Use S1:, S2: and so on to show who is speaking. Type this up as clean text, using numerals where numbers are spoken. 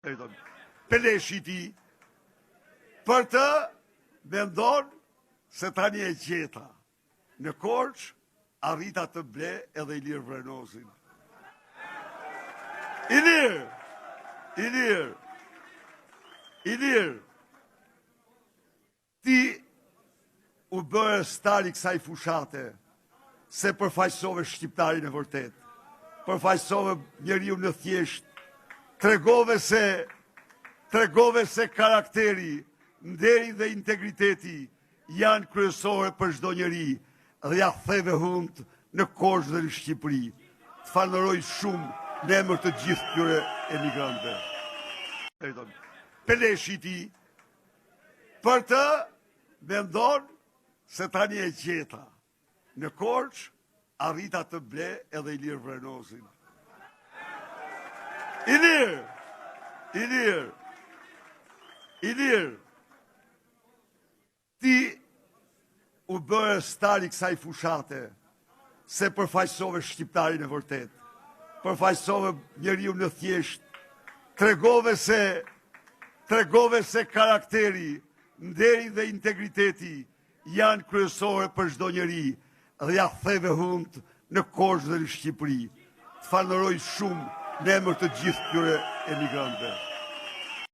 S1: Drejton. Peleshi i tij për të mendon se tani e gjeta. Në Korçë arrita të ble edhe Ilir Vrenozin. Ilir! Ilir! Ilir! Ti u bëre star i kësaj fushate, se përfaqësove shqiptarin e vërtetë, përfaqësove njeriun e thjeshtë, tregove se, tregove se karakteri, nderi dhe integriteti janë kryesore për çdo njeri dhe ia theve hundët në Korçë dhe në Shqipëri. Të falënderoj shumë në emër të gjithë këtyre emigrantëve. Peleshi i tij Për të mendon se tani e gjeta. Në Korçë arrita të ble edhe Ilir Vrenozin. Ilir! Ilir! Ilir! Ti U bëre star i kësaj fushate, se përfaqësove shqiptarin e vërtetë, përfaqësove njeriun e thjeshtë, tregove se tregove se karakteri, nderi dhe integriteti janë kryesore për çdo njeri dhe ia theve hundët në Korçë dhe në Shqipëri. Të falënderoj shumë në emër të gjithë këtyre emigrantëve.